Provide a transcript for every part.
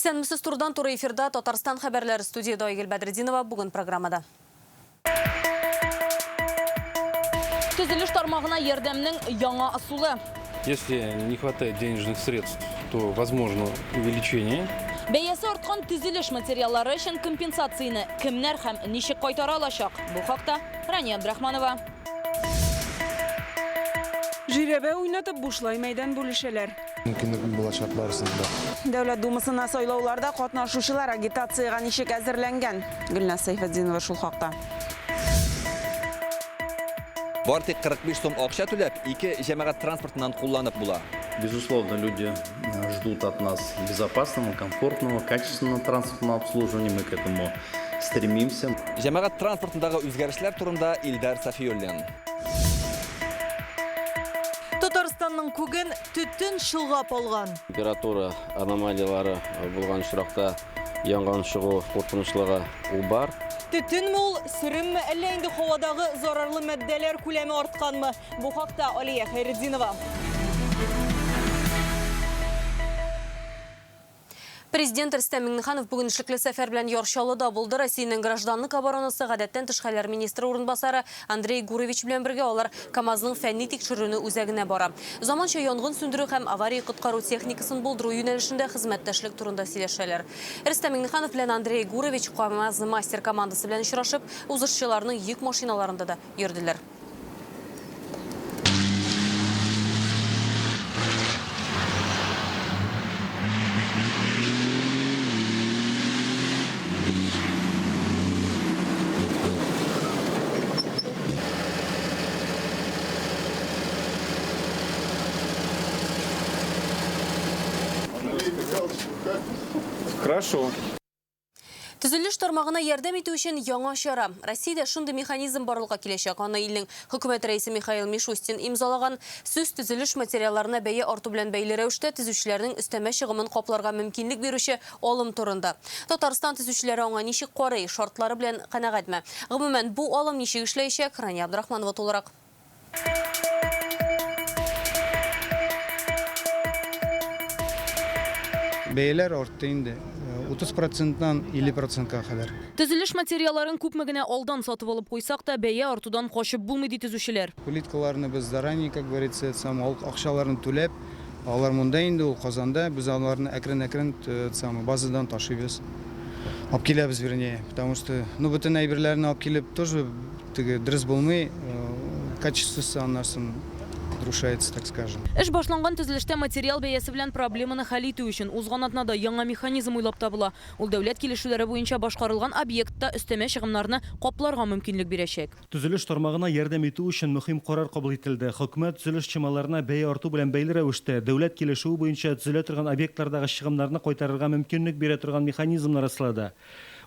Исәнмесез, турыдан туры эфирда Татарстан хәбәрләре, студиядә Айгөл Бәдретдинова, бүген программада. Төзелеш тармагына ярдәмнең яңа ысулы. Если не хватает денежных средств, то возможно увеличение. Бәясе арткан төзелеш материаллары өчен компенсацияне кемнәр һәм ничек кайтара алачак? Бу хакта Рания Абдрахманова. Жирәбә уйнатып, бушлай мәйдан бүлешәләр. Мөмкинлек булачак барысына да. Дәүләт Думасына сайлауларда катнашучылар агитациягә ничек әзерләнгән? Гөлназ Сәйфетдинова шул хакта. Бар тик 45 сум акча түләп, ике җәмәгать транспортыннан кулланып була. Безусловно, люди ждут от нас безопасного, комфортного, качественного транспортного обслуживания. Мы к этому стремимся. Җәмәгать транспортындагы үзгәрешләр турында Илдар Сафиуллин. Татарстанның күген төтен чолгап алган. Температура аномалияләре булган очракта янгын чыгу куркынычлыгы ул бар. Төтенме ул, сөремме, әллә инде һавадагы зарарлы матдәләр күләме артканмы? Бу хакта Алия Хәйретдинова. Президент Рөстәм Миңнеханов бүген эшлекле сәфәр белән Яр Чаллыда булды. Россиянең гражданлык оборонасы, гадәттән тыш хәлләр министры урынбасары Андрей Гурович белән бергә алар КАМАЗның фәнни тикшеренү үзәгенә бара. Заманча янгын сүндерү һәм авария-коткару техникасын булдыру юнәлешендә хезмәттәшлек турында сөйләшәләр. Рөстәм Миңнеханов белән Андрей Гурович КАМАЗ-мастер командасы белән очрашып, узышчыларның йөк машиналарында да йөрделәр. Хорошо. Төзелеш тармагына ярдәм итү өчен яңа чара. Россиядә шундый механизм барлыкка киләчәк. Аны илнең хөкүмәт рәисе Михаил Мишустин имзалаган. Сүз төзелеш материалларына бәя арту белән бәйле рәвештә төзүчеләрнең өстәмә чыгымын капларга мөмкинлек бирүче алым турында. Татарстан төзүчеләре аңа ничек карый, шартлары белән канәгатьме? Гомумән, бу алым ничек эшләячәк? Рания Абдрахманова тулырак. Бәяләр артты инде, 30 проценттан 50 процентка кадәр. Төзелеш материалларын күпме генә алдан сатып алып куйсак та, бәя артудан качып булмый, ди төзүчеләр. Плиткаларны без заранее, как говорится, это самое, акчаларын түләп, алар монда инде, ул Казанда, без аларны әкрен-әкрен, это самое, базадан ташыйбыз. Алып киләбез, вернее, потому что, ну, бөтен әйберләрне алып килеп тоже Теге дөрес булмый, качествосы аннан соң нарушается, так скажем. Эш башланган төзелештә материал бәясе белән проблеманы хәл итү өчен узган атнада яңа механизм уйлап табыла. Ул дәүләт килешүләре буенча башкарылган объектта өстәмә чыгымнарны капларга мөмкинлек бирәчәк. Төзелеш тармагына ярдәм итү өчен мөһим карар кабул ителде. Хөкүмәт төзелеш чималларына бәя арту белән бәйле рәвештә, дәүләт килешүе буенча төзелә торган объектлардагы чыгымнарны кайтарырга мөмкинлек бирә торган механизмны раслады.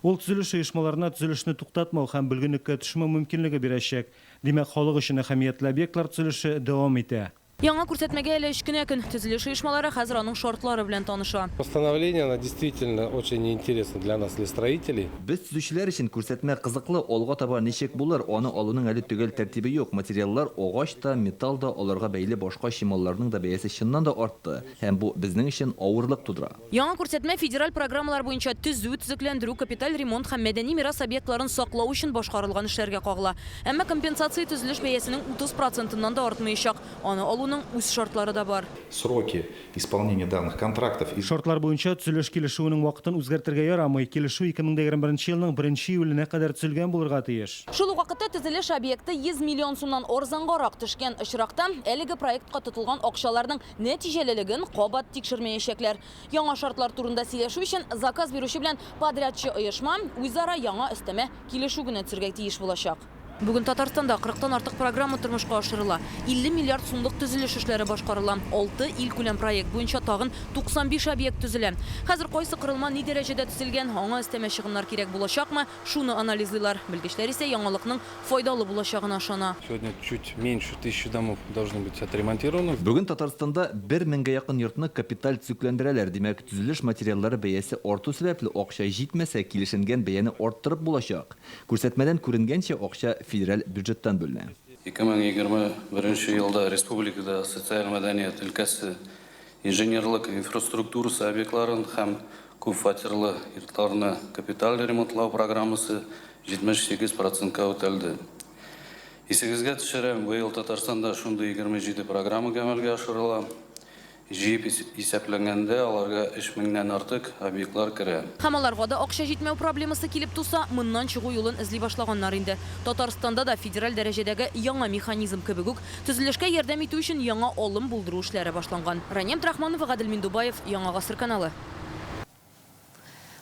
Ул төзелеш оешмаларына төзелешне туктатмау һәм бөлгенлеккә төшмәү мөмкинлеге бирәчәк. Димәк, халык өчен әһәмиятле объектлар төзелеше дәвам итә. Яңа күрсәтмәгә әле өч кенә көн. Төзелеш оешмалары хәзер аның шартлары белән таныша. Постановление, она действительно очень интересна для нас, для строителей. Без төзүчеләр өчен күрсәтмә кызыклы, алга таба ничек булыр, аны алуның әле төгәл тәртибе юк. Материаллар, агач та, металл да, аларга бәйле башка чималларның да бәясе чыннан да артты һәм бу безнең өчен авырлык тудыра. Яңа күрсәтмә федераль программалар буенча төзү, төзекләндерү, капиталь ремонт һәм мәдәни мирас объектларын саклау өчен башкарылган эшләргә кагыла. Әмма компенсация төзелеш бәясенең 30 процентыннан да артмаячак. Аны алуның үз шартлары да бар. Сроки исполнения данных контрактов и. Шартлар буенча, төзелеш килешүенең вакытын үзгәртергә ярамый. Килешү 2021 елның беренче июленә кадәр төзелгән булырга тиеш. Шул ук вакытта төзелеш объекты 100 миллион сумнан арзангарак төшкән очракта, әлеге проектка тотылган акчаларның Нәтиҗәлелеген кабат тикшермәячәкләр. Яңа шартлар турында сөйләшү өчен заказ бирүче белән подрядчы оешма үзара яңа өстәмә килешү генә төзергә тиеш булачак. Бүген Татарстанда кырыктан артык программа тормышка ашырыла. 50 миллиард сумлык төзелеш эшләре башкарыла. Алты илкүләм проект буенча тагын 95 объект төзелә. Хәзер кайсы корылма ни дәрәҗәдә төзелгән, аңа өстәмә чыгымнар кирәк булачакмы, шуны анализлыйлар. Белгечләр исә яңалыкның файдалы булачагына ышана. Сегодня чуть меньше тысячи домов должны быть отремонтированы. Бүген Татарстанда бер меңгә якын йортны капиталь төзекләндерәләр. Димәк, төзелеш материаллары бәясе арту сәбәпле, акча җитмәсә, килешенгән бәяне арттырып булачак. Күрсәтмәдән күренгәнчә, акча федераль бюджеттан бүленә. 2021 елда республикада социаль мәдәният өлкәсе, инженерлык инфраструктурасы объектларын һәм Күп фатирлы йортларны капиталь ремонтлау программасы 78 процентка үтәлде. Исегезгә төшерәм, быел Татарстанда шундый 27 программа гамәлгә ашырыла. Җыеп исәпләнгәндә, аларга 3 меңнән артык объектлар керә. Һәм аларга да акча җитмәү проблемасы килеп туса, моннан чыгу юлын эзли башлаганнар инде. Татарстанда да федераль дәрәҗәдәге яңа механизм кебек үк, төзелешкә ярдәм итү өчен яңа алым булдыру эшләре башланган. Рания Абдрахманова, Гадел Миндубаев, Яңа гасыр каналы.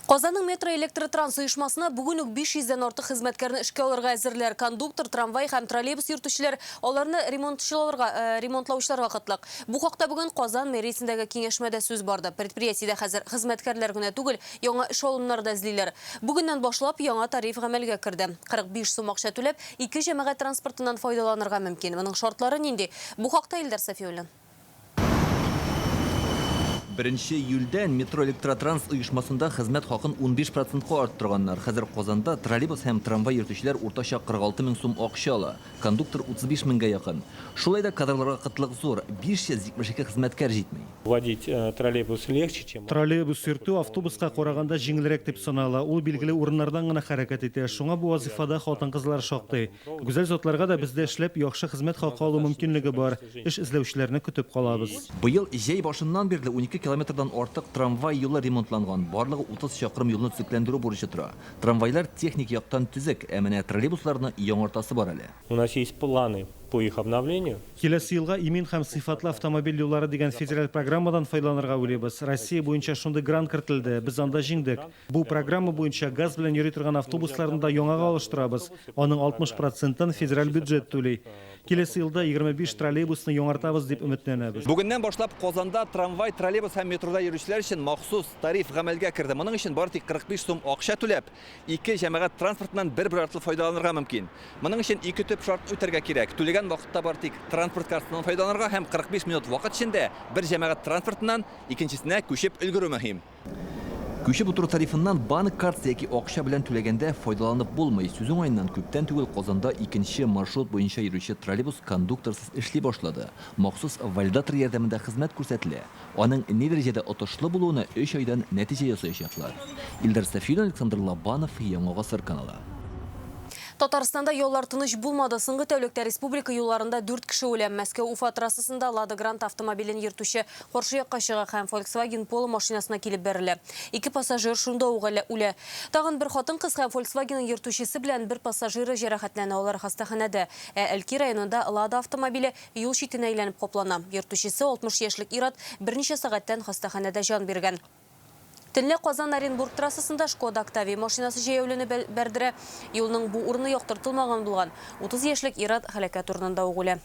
Казанның метро электротранс оешмасына бүген үк 500 дән артык хезмәткәрне эшкә алырга әзерләр. Кондуктор, трамвай һәм троллейбус йөртүчеләр, аларны ремонтчыларга, э, ремонтлаучыларга кытлык. Бу хакта бүген Казан мэриясендәге киңәшмәдә сүз барды. Предприятиедә хәзер хезмәткәрләр генә түгел, яңа эш алымнары да эзлиләр. Бүгеннән башлап яңа тариф гамәлгә керде. 45 сум акча түләп, ике җәмәгать транспортыннан файдаланырга мөмкин. Моның шартлары нинди? Бу хакта Илдар Сафиуллин. Беренче июльдән метро электротранс оешмасында хезмәт хакын 15 процентка арттырганнар. Хәзер Казанда троллейбус һәм трамвай йөртүчеләр уртача 46 мең сум акча ала. Кондуктор 35 меңгә якын. Шулай да кадрларга кытлык зур, 572 хезмәткәр җитми. Водить э, троллейбус легче, чем... Троллейбус йөртү автобуска караганда җиңелрәк дип санала. Ул билгеле урыннардан гына хәрәкәт итә. Шуңа бу вазыйфада хатын-кызлар шактый. Гүзәл затларга да бездә эшләп, яхшы хезмәт хакы алу мөмкинлеге бар. Эш эзләүчеләрне көтеп калабыз. Быел җәй башыннан бирле 12 километрдан артык трамвай юлы ремонтланган, барлыгы 30 чакрым юлны төзекләндерү бурычы тора. Трамвайлар техник яктан төзек, ә менә троллейбусларны яңартасы бар әле. У нас есть планы по их обновлению. Киләсе елга Имин һәм сыйфатлы автомобиль юллары дигән федераль программадан файдаланырга уйлыйбыз. Россия буенча шундый грант кертелде, без анда җиңдек. Бу программа буенча газ белән йөри торган автобусларны да яңага алыштырабыз. Аның 60 процентын федераль бюджет түли. Киләсе елда 25 троллейбусны яңартабыз дип өметләнәбез. Бүгеннән башлап Казанда трамвай, троллейбус һәм метрода йөрүчеләр өчен махсус тариф гамәлгә керде. Моның өчен бары тик 45 сум акча түләп, ике җәмәгать транспортыннан бер-бер артлы файдаланырга мөмкин. Моның өчен ике төп шартны үтәргә кирәк. Түләгән вакытта бары тик транспорт картасыннан файдаланырга һәм 45 минут вакыт эчендә бер җәмәгать транспортыннан икенчесенә күчеп өлгерү мөһим. Күчеп утыру тарифыннан банк картасы яки акча белән түләгәндә файдаланып булмый. Сүз уңаеннан, күптән түгел Казанда икенче маршрут буенча йөрүче троллейбус кондукторсыз эшли башлады. Махсус валидатор ярдәмендә хезмәт күрсәтелә. Аның ни дәрәҗәдә отышлы булуына өч айдан нәтиҗә ясаячаклар. Илдар Сафиуллин, Александр Лобанов, Яңа гасыр каналы. Татарстанда юллар тыныч булмады. Соңгы тәүлектә республика юлларында дүрт кеше үлә. Мәскәү-Уфа трассасында Лада Гранта автомобилен йөртүче каршы якка чыга һәм Volkswagen Polo машинасына килеп бәрелә. Ике пассажир шунда ук үлә. Тагын бер хатын-кыз һәм Volkswagen йөртүчесе белән бер пассажиры җәрәхәтләнә, алар хастаханәдә. Ә Әлки районында Лада автомобиле юл читенә әйләнеп каплана. Йөртүчесе 60 яшьлек ир-ат берничә сәгатьтән хастаханәдә җан биргән. Төнлә Казан-Оренбург трассасында Шкода Октавия машинасы җәяүлене бәрдерә. Юлның бу урыны яктыртылмаган булган. 30 яшьлек ир-ат һәлакәт урынында ук үлә.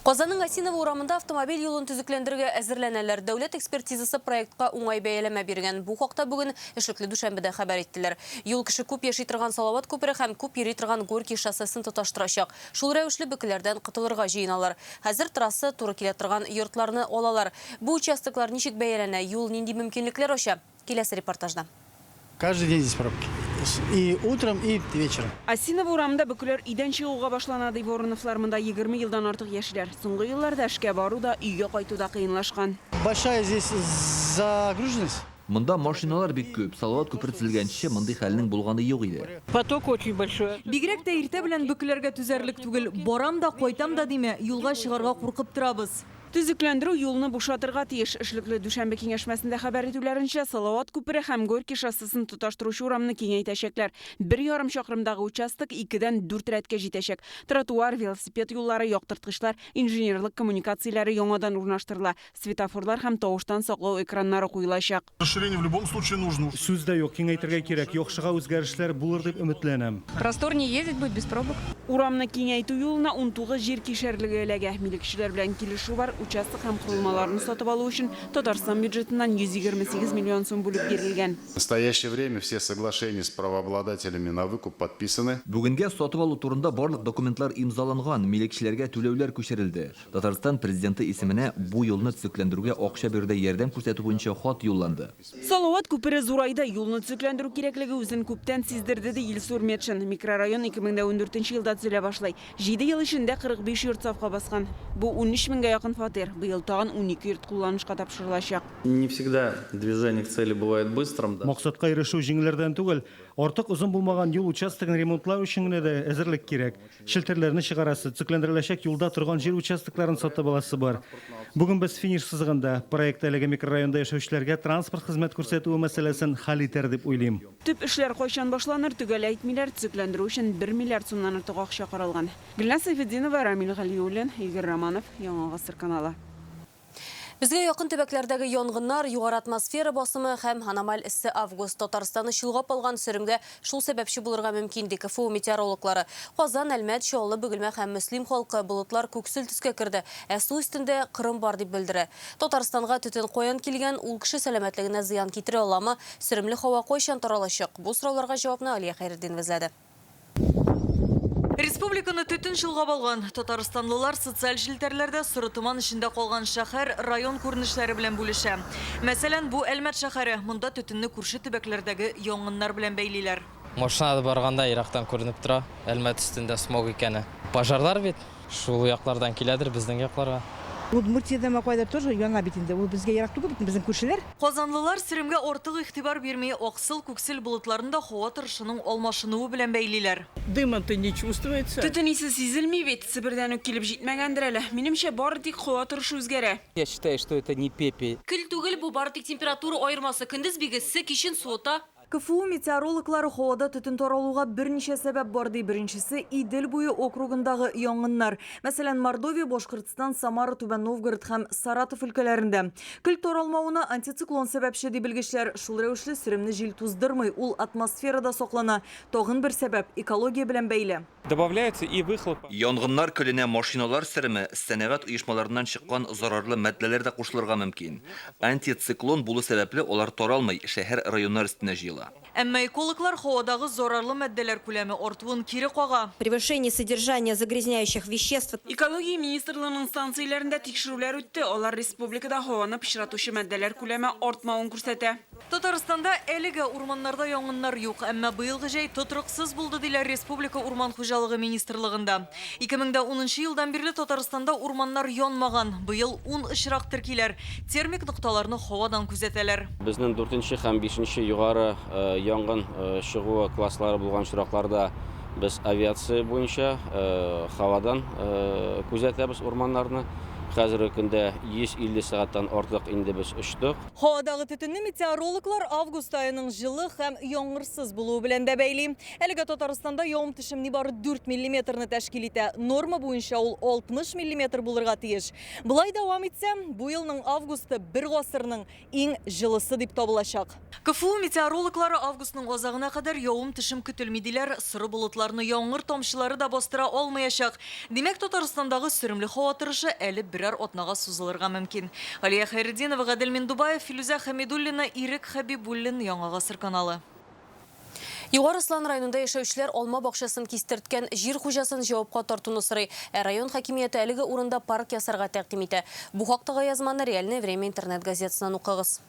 Казанның Осиново урамында автомобиль юлын төзекләндерергә әзерләнәләр. Дәүләт экспертизасы проектка уңай бәяләмә биргән. Бу хакта бүген эшлекле дүшәмбедә хәбәр иттеләр. Юл кеше күп яши торган Салават күпере һәм күп йөри торган Горький шоссесын тоташтырачак. Шул рәвешле бөкеләрдән котылырга җыеналар. Хәзер трасса туры килә торган йортларны алалар. Бу участоклар ничек бәяләнә, юл нинди мөмкинлекләр ача? Киләсе репортажда. Каждый день здесь пробки. И утром, и вечером. Осиново урамында бөкеләр өйдән чыгуга башлана, ди Вороновлар. Монда 20 елдан артык яшиләр. Соңгы елларда эшкә бару да, өйгә кайту да кыенлашкан. Большая здесь загруженность. Монда машиналар бик күп. Салават күпере төзелгәнче мондый хәлнең булганы юк иде. Поток очень большой. Бигрәк тә иртә белән бөкеләргә түзәрлек түгел. Барам да, кайтам да димә, юлга чыгарга куркып торабыз. Төзекләндерү юлны бушатырга тиеш. Эшлекле дүшәмбе киңәшмәсендә хәбәр итүләренчә, Салават күпере һәм Горький шоссесын тоташтыручы урамны киңәйтәчәкләр. Бер ярым чакрымдагы участок икедән дүрт рәткә җитәчәк. Тротуар, велосипед юллары, яктырткычлар, инженерлык коммуникацияләре яңадан урнаштырыла. Светофорлар һәм тавыштан саклау экраннары куелачак. Расширение в любом случае нужно. Сүз дә юк, киңәйтергә кирәк. Яхшыга үзгәрешләр булыр дип өметләнәм. Просторнее ездить будет без пробок. Урамны киңәйтү юлына 19 җир кишәрлеге эләгә. Милекчеләр белән килешү бар. Участок һәм корылмаларны сатып алу өчен Татарстан бюджетыннан 128 миллион сум бүлеп бирелгән. В настоящее время все соглашения с правообладателями на выкуп подписаны. Бүгенгә сатып алу турында барлык документлар имзаланган, милекчеләргә түләүләр күчерелде. Татарстан Президенты исеменә бу юлны төзекләндерүгә акча бирүдә ярдәм күрсәтү буенча хат юлланды. Салават күпере зурайды, юлны төзекләндерү кирәклеге үзен күптән сиздерде, ди Илсур Метшин. Микрорайон 2014 елда төзелә башлый. Җиде ел эчендә 45 йорт сафка баскан. Бу 13 меңгә якын фатир. фатир. Быел тагын 12 йорт кулланышка тапшырылачак. Не всегда движение к цели бывает быстрым. Да. Максатка ирешү җиңелләрдән түгел. Артык озын булмаган юл участогын ремонтлау өчен генә дә әзерлек кирәк. Челтәрләрне чыгарасы, төзекләндереләчәк юлда торган җир участокларын сатып аласы бар. Бүген без финиш сызыгында. Проект әлеге микрорайонда яшәүчеләргә транспорт хезмәт күрсәтүе мәсьәләсен хәл итәр дип уйлыйм. Төп эшләр кайчан башланыр, төгәл әйтмиләр. Төзекләндерү өчен 1 миллиард сумнан артык акча каралган. Гөлназ Сәйфетдинова, Рамил Галиуллин, Игорь Романов, Яңа Гасыр каналы. Безгә якын төбәкләрдәге янгыннар, югары атмосфера басымы һәм аномаль эссе август Татарстанны чолгап алган сөремгә шул сәбәпче булырга мөмкин, ди КФУ метеорологлары. Казан, Әлмәт, Чаллы, Бөгелмә һәм Мөслим халкы болытлар күксел төскә керде, ә су өстендә кырым бар дип белдерә. Татарстанга төтен каян килгән, ул кеше сәламәтлегенә зыян китерә аламы, сөремле һава кайчан таралачак? Бу сорауларга җавапны Алия Хәйретдинова эзләде. Республиканы төтен чолгап алган. Татарстанлылар социаль челтәрләрдә соры томан эчендә калган шәһәр, район күренешләре белән бүлешә. Мәсәлән, бу Әлмәт шәһәре. Монда төтенне күрше төбәкләрдәге янгыннар белән бәйлиләр. Машинада барганда ерактан күренеп тора, Әлмәт өстендә смог икәне. Пожарлар бит шул яклардан киләдер безнең якларга. Удмуртиядә кайда тоже яна бит инде. Ул безгә ерак түгел бит, безнең күршеләр. Казанлылар сөремгә артык игътибар бирми, аксыл, күксел болытларны да һава торышының алмашынуы белән бәйлиләр. Дыма-то не чувствуется. Төтен исе сизелми бит, Себердән үк килеп җитмәгәндер әле. Минемчә, бары тик һава торышы үзгәрә. Я считаю, что это не пепел. Көл түгел, бу бары тик температура аермасы. Көндез бик эссе, кичен суыта. КФУ метеорологлары һавада төтен таралуга берничә сәбәп бар ди. Беренчесе Идел буе округындагы янгыннар. Мәсәлән, Мордовия, Башкортстан, Самара, Түбән Новгород һәм Саратов өлкәләрендә. Көл таралмавына антициклон сәбәпче ди белгечләр. Шул рәвешле сөремне җил туздырмый, ул атмосферада саклана. Тагын бер сәбәп экология белән бәйле. Добавляется и выхлоп. Янгыннар көленә машиналар сөреме, сәнәгать оешмаларыннан чыккан зарарлы матдәләр дә кушылырга мөмкин. Антициклон булу сәбәпле алар таралмый, шәһәр районнар өстенә җыела. Әмма экологлар һавадагы зарарлы матдәләр күләме артуын кире кага. Превышение содержания загрязняющих веществ. Экология министрлыгының станцияләрендә тикшерүләр үтте. Алар республикада һаваны пычратучы матдәләр күләме артмавын күрсәтә. Татарстанда әлегә урманнарда янгыннар юк, әмма быелгы җәй тотрыксыз булды диләр Республика урман хуҗалыгы министрлыгында. 2010 елдан бирле Татарстанда урманнар янмаган. Быел 10 очрак теркиләр. Термик нокталарны һавадан күзәтәләр. Безнең 4нче һәм 5нче югары янгын чыгуы класслары булган очракларда без авиация буенча һавадан күзәтәбез урманнарны. Хәзерге көндә 150 сәгатьтән артык инде без очтык. Һавадагы төтенне метеорологлар август аеның җылы һәм яңгырсыз булуы белән дә бәйли. Әлегә Татарстанда явым-төшем нибары 4 миллиметрны тәшкил итә. Норма буенча ул 60 миллиметр булырга тиеш. Болай дәвам итсә, бу елның августы бер гасырның иң җылысы дип табылачак. КФУ метеорологлары августның азагына кадәр явым-төшем көтелми диләр. Соры болытларны яңгыр тамчылары да бастыра алмаячак. Димәк, Татарстандагы сөремле һава торышы әле берәр атнага сузылырга мөмкин. Алия Хәйретдинова, Гадел Миндубаев, Филүзә Хәмидуллина, Ирек Хәбибуллин, Яңа Гасыр каналы. Югары Ослан районында яшәүчеләр алма бакчасын кистерткән җир хуҗасын җавапка тартуны сорый. Ә район хакимияте әлеге урында парк ясарга тәкъдим итә. Бу хактагы язманы Реальное время интернет газетасыннан укыгыз.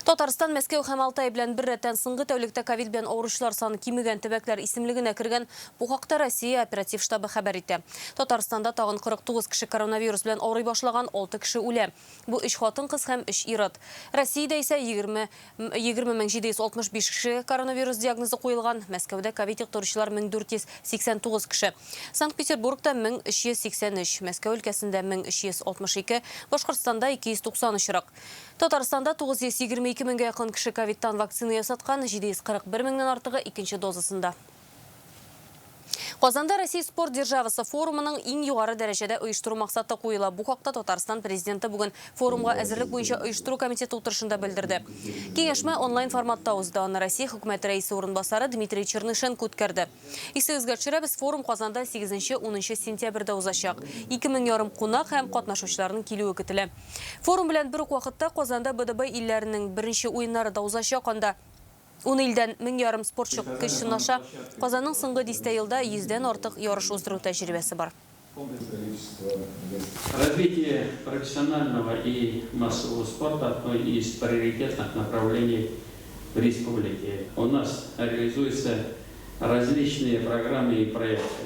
Татарстан, Мәскәү һәм Алтай белән бер рәттән соңгы тәүлектә ковид белән авыручылар саны кимегән төбәкләр исемлегенә кергән. Бу хакта Россия оператив штабы хәбәр итә. Татарстанда тагын 49 кеше коронавирус белән авырый башлаган, 6 кеше үлә. Бу 3 хатын-кыз һәм 3 ир-ат. Россиядә исә 20765 кеше коронавирус диагнозы куелган. Мәскәүдә ковид йоктыручылар 1489 кеше. Санкт-Петербургта 1383, Мәскәү өлкәсендә 1362, Башкортстанда 290 очрак. Татарстанда 922 меңгә якын кеше ковидтан вакцина ясаткан, 741 меңнән артыгы икенче дозасында. Казанда Россия спорт державасы форумының иң югары дәрәҗәдә оештыру максаты куела. Бу хакта Татарстан президенты бүген форумга әзерлек буенча оештыру комитеты утырышында белдерде. Киңәшмә онлайн форматта узды. Аны Россия хөкүмәте рәисе урынбасары Дмитрий Чернышенко үткәрде. Исегезгә төшерәбез, форум Казанда 8-10 сентябрьдә узачак. 2500 кунак һәм катнашучыларның килүе көтелә. Форум белән бер үк вакытта Казанда БДБ илләренең беренче уеннары да узачак. Анда 10 илдән 1500 спортчы көч сынаша. Казанның соңгы дистә елда 100дән артык ярыш уздыру тәҗрибәсе бар. Развитие профессионального и массового спорта одно из приоритетных направлений в республике. У нас реализуются различные программы и проекты.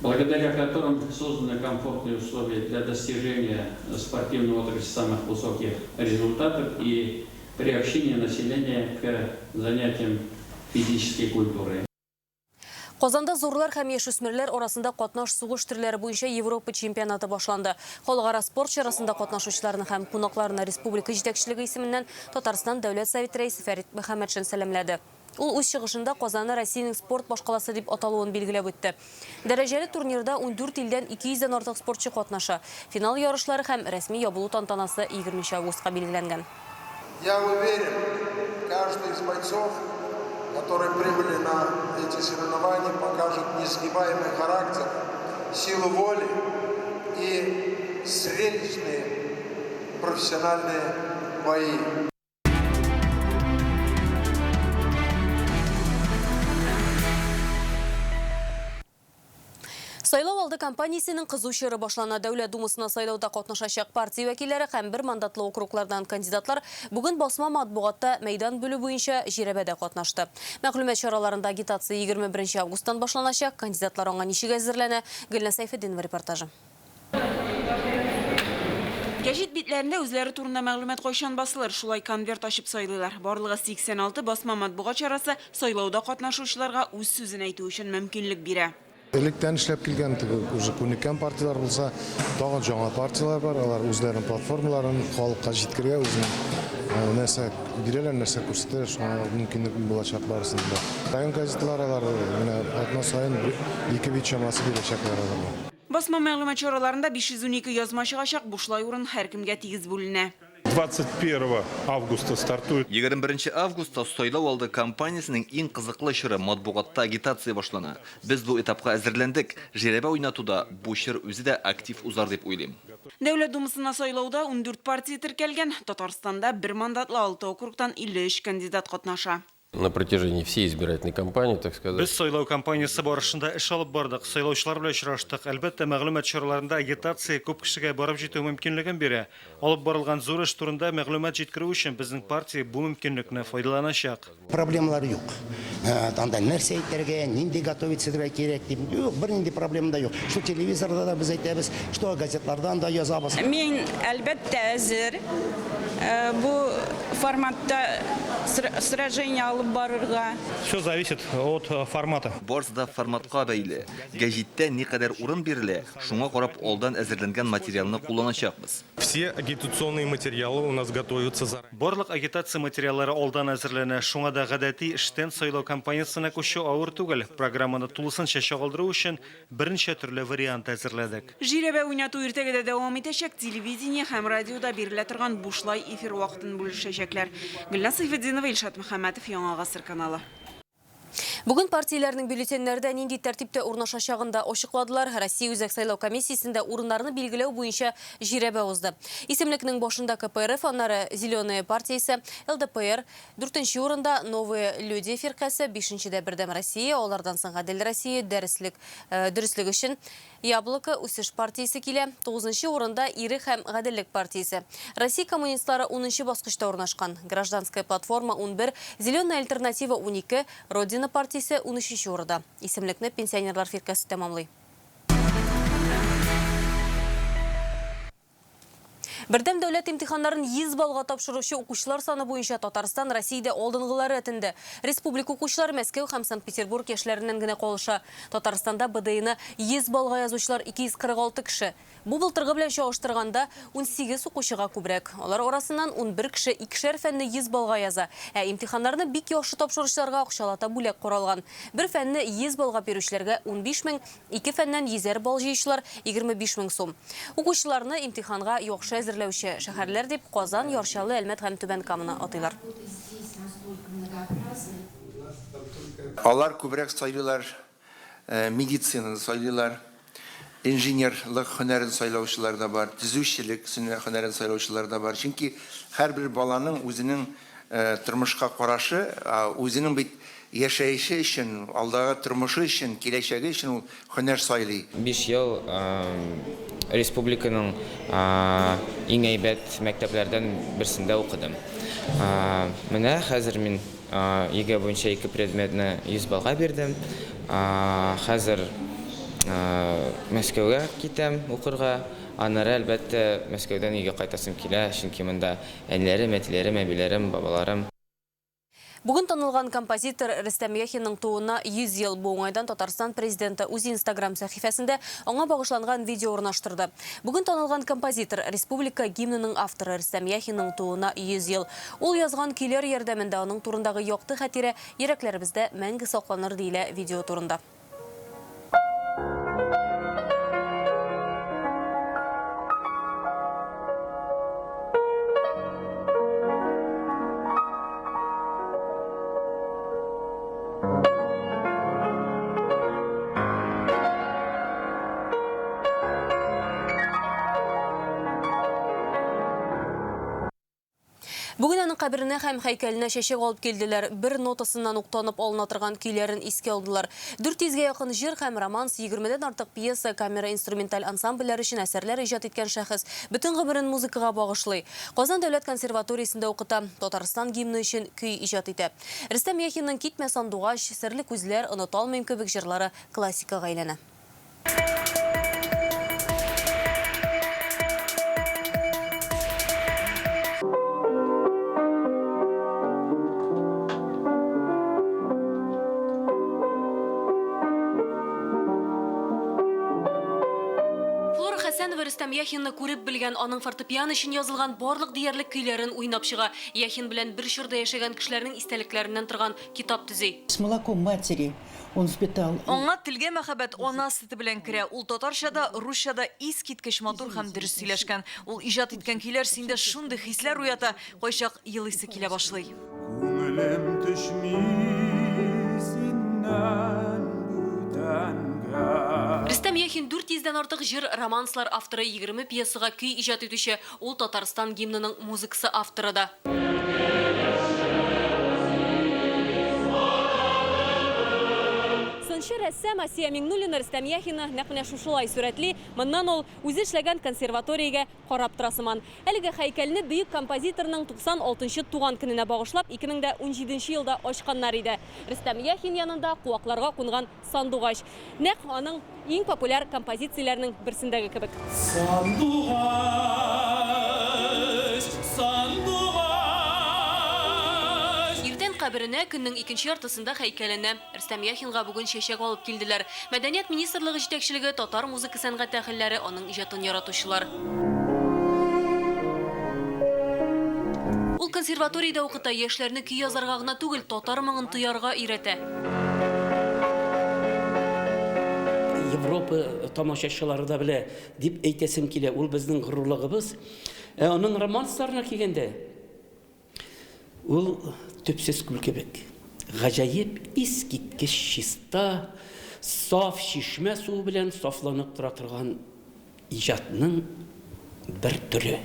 благодаря которым созданы комфортные условия для достижения спортивной отрасли самых высоких результатов и приобщения населения к занятиям физической культурой. Казанда зурлар һәм яшүсмерләр арасында катнаш сугыш төрләре буенча Европа чемпионаты башланды. Халыкара спорт чарасында катнашучыларны һәм кунакларны республика җитәкчелеге исеменнән Татарстан Дәүләт Советы рәисе Фәрит Мөхәммәтшин сәламләде. Ул үз чыгышында Казанны Россиянең спорт башкаласы дип аталуын билгеләп үтте. Дәрәҗәле турнирда 14 илдән 200 дән артык спортчы катнаша. Финал ярышлары һәм рәсми ябылу тантанасы 20 августка билгеләнгән. Я уверен, каждый из бойцов, которые прибыли на эти соревнования, покажет несгибаемый характер, силу воли и зрелищные профессиональные бои. Сайлау алды кампаниясенең кызу чоры башлана. Дәүләт Думасына сайлауда катнашачак партия вәкилләре һәм бер мандатлы округлардан кандидатлар бүген басма матбугатта мәйдан бүлү буенча жирәбәдә катнашты. Мәгълүмат чараларында агитация 21 августтан башланачак. Кандидатлар аңа ничек әзерләнә? Гөлназ Сәйфетдинова репортажы. Гәҗит битләрендә үзләре турында мәгълүмат кайчан басылыр, шулай конверт ачып сайлыйлар. Барлыгы 86 басма матбугат чарасы сайлауда катнашучыларга үз сүзен әйтү өчен мөмкинлек бирә. Электән эшләп килгән теге уже күнеккән партияләр булса, тагын яңа партияләр бар, алар үзләренең платформаларын халыкка җиткерергә, үзенең нәрсә бирәләр, нәрсә күрсәтәләр, шуңа мөмкинлек булачак барысында да. Район газеталары алар менә атна саен 2 бит чамасы бирәчәкләр аларга. Басма мәгълүмат чараларында 512 язма чыгачак, бушлай урын һәркемгә тигез бүленә. 21 августа стартует. 21 августта сайлау алды кампаниясенең иң кызыклы чоры матбугатта агитация башлана. Без бу этапка әзерләндек. Жирәбә уйнатуда бу чор үзе дә актив узар дип уйлыйм. Дәүләт Думасына сайлауда 14 партия теркәлгән. Татарстанда бер мандатлы 6 округтан 53 кандидат катнаша. На протяжении всей избирательной кампании, так сказать. Без сайлау кампаниясе барышында эш алып бардык, сайлаучылар белән очраштык. Әлбәттә, мәгълүмат чараларында агитация күп кешегә барып җитү мөмкинлеген бирә. Алып барылган зур эш турында мәгълүмат җиткерү өчен безнең партия бу мөмкинлекне файдаланачак. Проблемалар юк. Анда нәрсә әйтергә, нинди готовиться итәргә кирәк дип, юк, бернинди проблема да юк. Шул телевизорда да без әйтәбез, что газетлардан да язабыз. Мин әлбәттә әзер. Бу форматта сражение алып барырга. Все зависит от формата. Барысы да форматка бәйле. Гәҗиттә никадәр урын бирелә, шуңа карап алдан әзерләнгән материалны кулланачакбыз. Все агитационные материалы у нас готовятся заранее. Барлык агитация материаллары алдан әзерләнә. Шуңа да гадәти эштән сайлау кампаниясенә күчү авыр түгел. Программаны тулысынча чагылдыру өчен берничә төрле вариант әзерләдек. Жирәбә уйнату иртәгә дә дәвам итәчәк. Телевидение һәм радиода бирелә торган бушлай эфир вакытын бүлешәчәкләр. Гөлназ Сәйфетдинова, Илшат Мөхәммәтов, Яңа Гасыр каналы. Бүген партияләрнең бюллетеньнәрдә нинди тәртиптә урнашачагын да ачыкладылар. Россия Үзәк сайлау комиссиясендә урыннарны билгеләү буенча жирәбә узды. Исемлекнең башында КПРФ, аннары Зеленая партиясе, ЛДПР, 4нче урында Новые люди фиркасе, 5нчедә Бердәм Россия, алардан соң Гадел Россия, дәреслек, дөреслек өчен Яблоко үсеш партиясе килә. 9нчы урында Ирек һәм Гаделлек партиясе. Россия коммунистлары 10нчы баскычта урнашкан. Гражданская платформа 11, Зеленая альтернатива 12, Родина партиясе 13нче урында. Исемлекне пенсионерлар фиркасе тәмамлый. Бердәм дәүләт имтиханнарын 100 баллга тапшыручы укучылар саны буенча Татарстан Россиядә алдынгылары рәтендә. Республика укучылары Мәскәү һәм Санкт-Петербург яшьләреннән генә калыша. Татарстанда БДИны 100 баллга язучылар 246 кеше. Бу былтыргы белән чагыштырганда 18 укучыга күбрәк. Алар арасыннан 11 кеше икешәр фәнне 100 баллга яза. Ә имтиханнарны бик яхшы тапшыручыларга акчалата бүләк каралган. Бер фәнне 100 баллга бирүчеләргә 15 мең, ике фәннән 100 балл җыючылар 25 мең сум. Укучыларны имтиханга яхшы әзерләүче шәһәрләр дип Казан, Яр Чаллы, Әлмәт һәм Түбән Каманы атыйлар. Алар күбрәк сайлыйлар, медицинаны сайлыйлар, инженерлык һөнәрен сайлаучылар да бар, төзүчелек һөнәрен сайлаучылар да бар. Чөнки һәрбер баланың үзенең тормышка карашы, үзенең бит яшәеше өчен, алдагы тормышы өчен, киләчәге өчен ул һөнәр сайлый. 5 ел республиканың иң әйбәт мәктәпләрдән берсендә укыдым. Менә хәзер мин ЕГЭ буенча 2 предметны 100 баллга бирдем. Хәзер Мәскәүгә китәм укырга. Аннары, әлбәттә, Мәскәүдән өйгә кайтасым килә, чөнки монда әниләрем, әтиләрем, әбиләрем, бабаларым. Бүген танылган композитор Рөстәм Яхинның тууына 100 ел. Бу уңайдан Татарстан Президенты үз Инстаграм сәхифәсендә аңа багышланган видео урнаштырды. Бүген танылган композитор, республика гимнының авторы Рөстәм Яхинның тууына 100 ел. Ул язган көйләр ярдәмендә аның турындагы якты хатирә йөрәкләребездә мәңге сакланыр, диелә видео турында. Бүген аның каберенә һәм һәйкәленә чәчәк алып килделәр. Бер нотасыннан ук танып алына торган көйләрен искә алдылар. 400 гә якын җыр һәм романс, 20дән артык пьеса, камера-инструменталь ансамбльләр өчен әсәрләр иҗат иткән шәхес бөтен гомерен музыкага багышлый. Казан дәүләт консерваториясендә укыта, Татарстан гимны өчен көй иҗат итә. Рөстәм Яхинның Китмә, сандугач, Серле күзләр, Оныта алмыйм кебек җырлары классикага әйләнә. Флора Хәсәнова Рөстәм Яхинны күреп белгән, аның фортепиано өчен язылган барлык диярлек көйләрен уйнап чыга. Яхин белән бер чорда яшәгән кешеләрнең истәлекләреннән торган китап төзи. С молоком матери он впитал. Аңа телгә мәхәббәт ана сөте белән керә. Ул татарча да, русча да искиткеч матур һәм дөрес сөйләшкән. Ул иҗат иткән көйләр синдә шундый хисләр уята, кайчак елыйсы килә башлый. Күңелем төшми синнән бүтәнгә. Рөстәм Яхин 400 дән артык җыр, романслар авторы, 20 пьесага көй иҗат итүче. Ул Татарстан гимнының музыкасы авторы да. Сынчы рәссам Асия Миңнуллина Рөстәм Яхинны нәкъ менә шушылай сурәтли. Моннан ул үзе эшләгән консерваториягә карап тора сыман. Әлеге һәйкәлне бөек композиторның 96 нчы туган көненә багышлап 2017 елда ачканнар иде. Рөстәм Яхин янында куакларга кунган сандугач. Нәкъ аның иң популяр композицияләренең берсендәге кебек. Сандугач, сандугач. Иртән каберенә, көннең икенче яртысында һәйкәленә. Рөстәм Яхинга бүген чәчәк алып килделәр. Мәдәният министрлыгы җитәкчелеге, татар музыка сәнгате әһелләре, аның иҗатын яратучылар. Ул консерваториядә укыта, яшьләрне көй язарга гына түгел, татар моңын тоярга өйрәтә. Европа тамашачылары да белә, дип әйтәсем килә. Ул безнең горурлыгыбыз. Ә аның романсларына килгәндә, ул төпсез күл кебек. Гаҗәеп, искиткеч чиста, саф чишмә суы белән сафланып тора торган Иҗатның бер төре.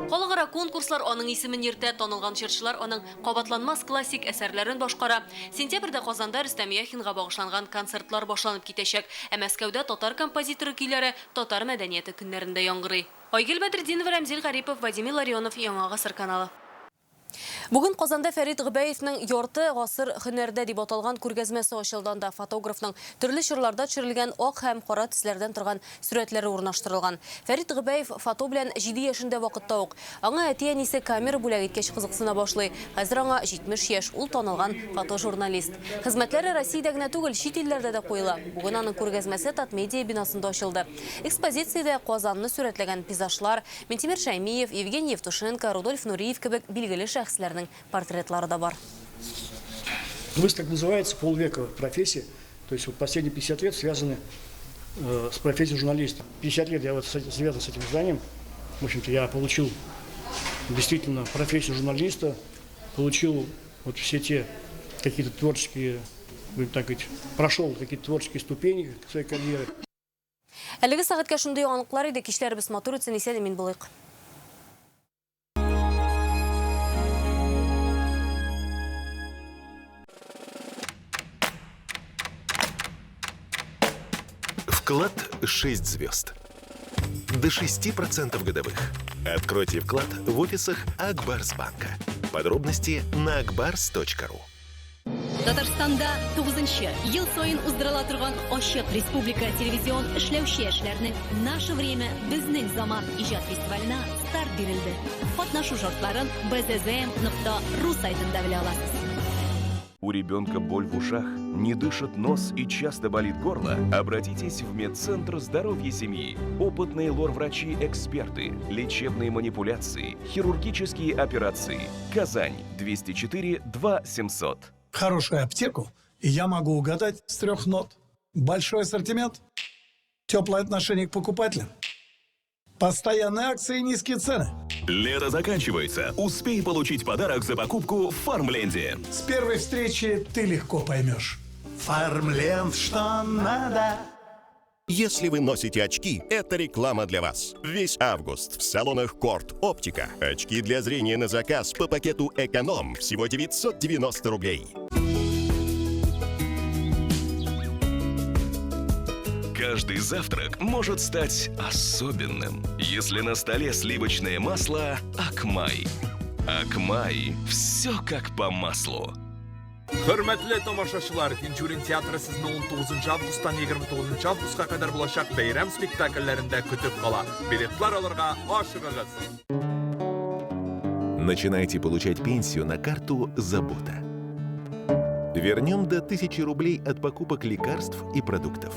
Халыкара конкурслар аның исемен йөртә, танылган җырчылар аның кабатланмас классик әсәрләрен башкара. Сентябрьдә Казанда Рөстәм Яхинга багышланган концертлар башланып китәчәк. Ә Мәскәүдә татар композиторы көйләре Татар мәдәнияте көннәрендә яңгырый. Айгөл Бәдретдинова, Рәмзил Гарипов, Вадимир Ларионов, Яңа Гасыр каналы. Бүген Казанда Фәрит Гобәевнең Ярты гасыр һөнәрдә дип аталган күргәзмәсе ачылды. Анда фотографның төрле чорларда төшерелгән ак һәм кара төсләрдән торган сурәтләре урнаштырылган. Фәрит Гобәев фото белән җиде яшендә вакытта ук. Аңа әти-әнисе камера бүләк иткәч кызыксына башлый. Хәзер аңа 70 яшь, ул танылган фотожурналист. Хезмәтләре Россиядә генә түгел, чит илләрдә дә куела. Бүген аның күргәзмәсе Татмедиа бинасында ачылды. Экспозициядә Казанны сурәтләгән пейзажлар, Минтимер Шәймиев, Евгений Евтушенко, Рудольф Нуриев кебек билгеле шәхесләрнең портретлары да бар. Выставка называется «Полвека в профессии», то есть вот последние 50 лет связаны с профессией журналиста. 50 лет я вот связан с этим изданием. В общем-то, я получил действительно профессию журналиста, получил вот все те какие-то творческие, будем так говорить, прошел какие-то творческие ступени своей карьеры. Әлеге сәгатькә шундый яңалыклар иде. Кичләребез матур үтсен, исән-имин булыйк. Вклад 6 звезд. До 6% годовых. Откройте вклад в офисах Акбарс банка. Подробности на akbars.ru. Татарстанда 9нчы ел саен уздырыла торган ачык республика телевизион эшләүче яшьләрнең Наше время безнең заман иҗат фестиваленә старт бирелде. Катнашу шартларын bzzm.ru сайтында белә аласыз. У ребенка боль в ушах, не дышит нос и часто болит горло? Обратитесь в Медцентр здоровья семьи. Опытные лор-врачи-эксперты, лечебные манипуляции, хирургические операции. Казань 204 2 700. Хорошую аптеку я могу угадать с трех нот. Большой ассортимент, теплое отношение к покупателям, постоянные акции и низкие цены. Лето заканчивается. Успей получить подарок за покупку в Фармленде. С первой встречи ты легко поймешь. Фармленд, что надо. Если вы носите очки, это реклама для вас. Весь август в салонах Корт Оптика. Очки для зрения на заказ по пакету «Эконом» всего 990 рублей. Каждый завтрак может стать особенным, если на столе сливочное масло «Акмай». «Акмай» – все как по маслу. Хөрмәтле тамашачылар, Тинчурин театры сезне 19 августтан 29 августка кадәр булачак бәйрәм спектакльләрендә көтеп кала. Билетлар алырга ашыгыгыз. Начинайте получать пенсию на карту «Забота». Вернем до 1000 рублей от покупок лекарств и продуктов.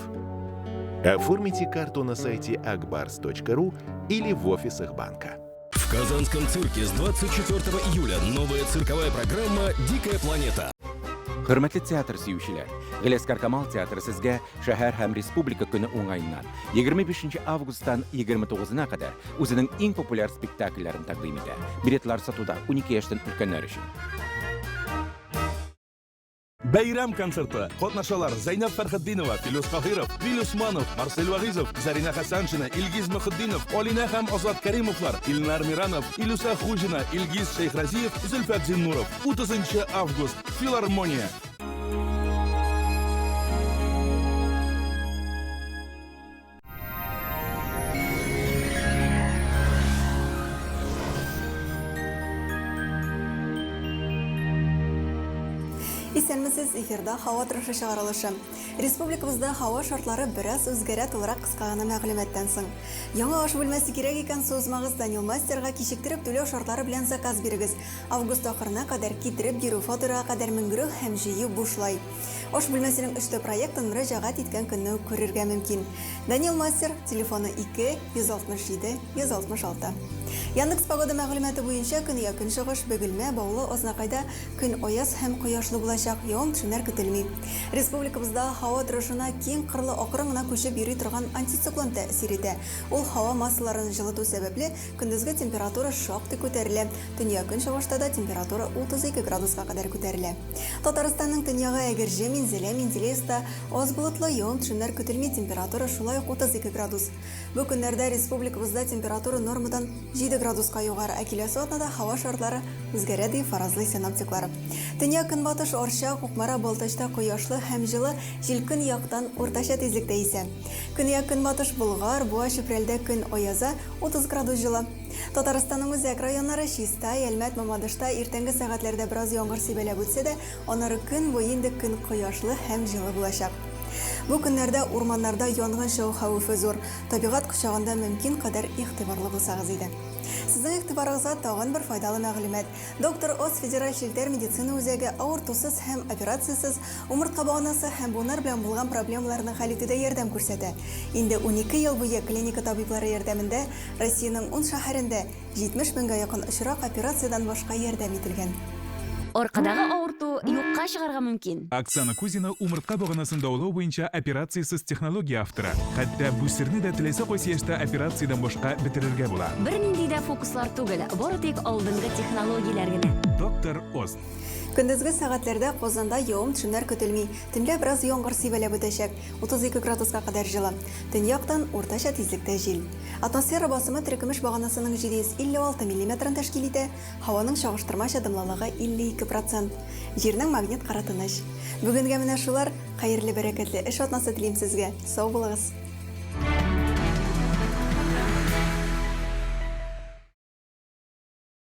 Оформите карту на сайте akbars.ru или в офисах банка. В Казанском цирке с 24 июля новая цирковая программа «Дикая планета». Хөрмәтле театр сөючеләр, Галиәсгар Камал театры сезгә шәһәр һәм республика көне уңаеннан 25 августтан 29-на кадәр үзенең иң популяр спектакльләрен тәкъдим итә. Билетлар сатуда 12 яшьтән өлкәннәр өчен. Бәйрәм концерты. Катнашалар Зәйнәб Фәрхетдинова, Филүс Каһиров, Вил Усманов, Марсель Вагизов, Зарина Хәсәншина, Илгиз Мөхетдинов, Алинә һәм Азат Кәримовлар, Илнар Миранов, Илүсә Хуҗина, Илгиз Шәйхразиев, Зөлфәт Зиннуров. 30 август. Филармония. Исәнмесез, эфирда һава торышы чыгарылышы. Республикабызда һава шартлары бераз үзгәрә тулырак кыска гына мәгълүматтан соң. Яңа аш бүлмәсе кирәк икән, сузмагыз Данил Мастерга кичектереп түләү шартлары белән заказ бирегез. Август ахырына кадәр китереп бирү, фатирага кадәр менгерү һәм җыю бушлай. Аш бүлмәсенең өчтә проектын мөрәҗәгать иткән көнне үк күрергә мөмкин. Данил Мастер, телефоны 2 167 166. Яндекс погода мәгълүматы буенча көньяк көнчыгыш Бөгелмә, Баулы, Азнакайда көн аяз һәм кояшлы булачак, явым-төшемнәр көтелми. Республикабызда һава торышына киң кырлы акрын гына күчеп йөри торган антициклон тәэсир итә. Ул һава массаларын җылыту сәбәпле, көндезге температура шактый күтәрелә. Төньяк-көнчыгышта да температура 32 градуска кадәр күтәрелә. Татарстанның төньягы Әгерҗе, Минзәлә, Менделеевскта аз болытлы, явым-төшемнәр көтелми, температура шулай ук 32 градус. Бу көннәрдә республикабызда температура нормадан 7 градуска югары, ә киләсе атнада һава шартлары үзгәрә, дип фаразлый синоптиклар. Төньяк-көнбатыш Арча, Кукмара, Балтачта кояшлы һәм җылы, җил көньяктан уртача тизлектә исә. Көньяк-көнбатыш Болгар, Буа, Чүпрәлдә көн аяза, 30 градус җылы. Татарстанның үзәк районнары Чистай, Әлмәт, Мамадышта иртәнге сәгатьләрдә бераз яңгыр сибәләп үтсә дә, аннары көн буе инде көн кояшлы һәм җылы булачак. Бу көннәрдә урманнарда янгын чыгу хәвефе зур. Табигать кочагында мөмкин кадәр игътибарлы булсагыз иде. Сезнең игътибарыгызга тагын бер файдалы мәгълүмат. Доктор Оз федераль челтәр медицина үзәге авыртусыз һәм операциясез умыртка баганасы һәм буыннар белән булган проблемаларны хәл итүдә ярдәм күрсәтә. Инде 12 ел буе клиника табиблары ярдәмендә Россиянең ун шәһәрендә 70 меңгә якын очрак операциядән башка ярдәм ителгән. Аркадагы авырту юкка чыгарга мөмкин. Оксана Кузина умыртка баганасын дәвалау буенча операциясез технология авторы. Хәтта бүсерне дә теләсә кайсы яшьтә операциядән башка бетерергә була. Бернинди дә фокуслар түгел, бары тик алдынгы технологияләр генә. Доктор Оз. Көндезге сәгатьләрдә Казанда явым-төшемнәр көтелми. Төнлә бераз яңгыр сибәләп үтәчәк. 32 градуска кадәр җылы. Төньяктан уртача тизлектә җил. Атмосфера басымы терекөмеш баганасының 756 миллиметрын тәшкил итә, һаваның чагыштырмача дымлылыгы 52 процент. Җирнең магнит кыры тыныч. Бүгенгә менә шулар. Хәерле, бәрәкәтле эш атнасы телим сезгә. Сау булыгыз!